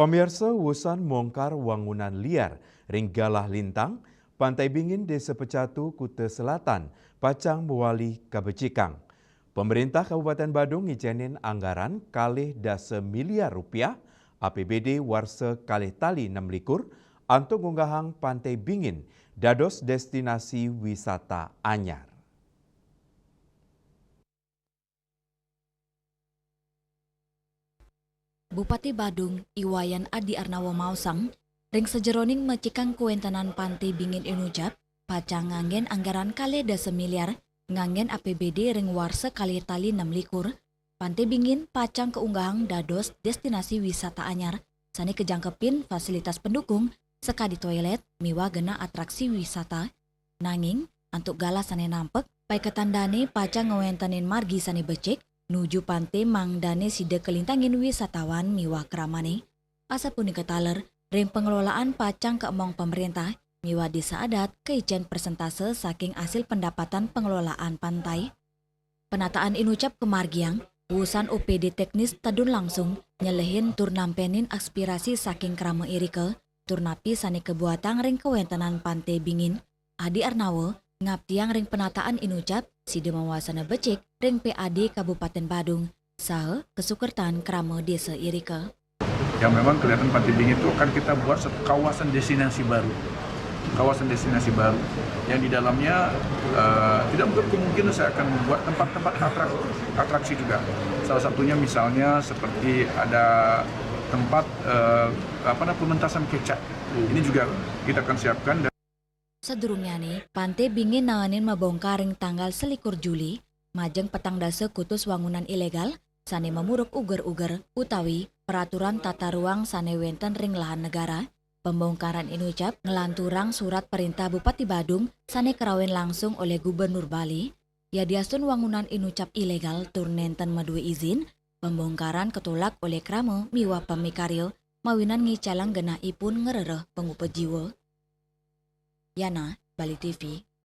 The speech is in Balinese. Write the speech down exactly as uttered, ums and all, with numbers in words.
Pamirsa, wusan mongkar wangunan liar ring Galah Lintang, Pantai Bingin, Desa Pecatu, Kuta Selatan, pacang mawali kabecikang. Pemerintah Kabupaten Badung ngicenin anggaran kalih dasa miliar rupiah A P B D warsa kalih tali nem likur antuk ngunggahang Pantai Bingin dados destinasi wisata anyar. Bupati Badung, I Wayan Adi Arnawa maosang, ring sajeroning mecikang kawentenan Pantai Bingin Inucap, pacang nganggen anggaran kalih dasa miliar nganggen A P B D ring warsa kalih tali nem likur, Pantai Bingin pacang kaunggahang dados destinasi wisata anyar sane kajangkepin fasilitas pendukung sakadi toilet miwah genah atraksi wisata. Nanging, antuk galah sane nampek, paiketan dane pacang ngwentenin margi sane becik nuju pantai mangdane sida kalintangin wisatawan miwah kramane. Asapunika taler, ring pengelolaan pacang kaemong pemerintah miwah desa adat kaicen persentase saking asil pendapatan pengelolaan pantai. Penataan Inucap kamargiang, wusan O P D teknis tedun langsung nyelehin tur nampenin aspirasi saking krama irika, tur napi sane kabuatang ring kawentenan Pantai Bingin. Adi Arnawa ngaptiang ring penataan Inucap, sida mawasana becik ring P A D Kabupaten Badung, saha kasukertan krama desa irika. Yang memang kelihatan Pantai Bingin itu akan kita buat satu kawasan destinasi baru. Kawasan destinasi baru yang di dalamnya, eh, tidak menutup kemungkinan saya akan membuat tempat-tempat atrak-, atraksi juga. Salah satunya misalnya seperti ada tempat, eh, apa namanya, pementasan kecak. Ini juga kita akan siapkan. Sadurungnyane, Pantai Bingin naenin mabongkar ring tanggal selikur Juli, majeng petang dasa kutus wangunan ilegal sane mamuruk uger-uger utawi peraturan tata ruang sane wenten ring lahan negara. Pembongkaran Inucap nglanturang surat perintah Bupati Badung sane karawen langsung oleh Gubernur Bali, yadiastun wangunan Inucap ilegal tur nenten madue izin, pembongkaran katolak oleh krama miwah pamikarya mawinan ngicalang genahipun ngrereh pangupa jiwa. Yana, Bali T V,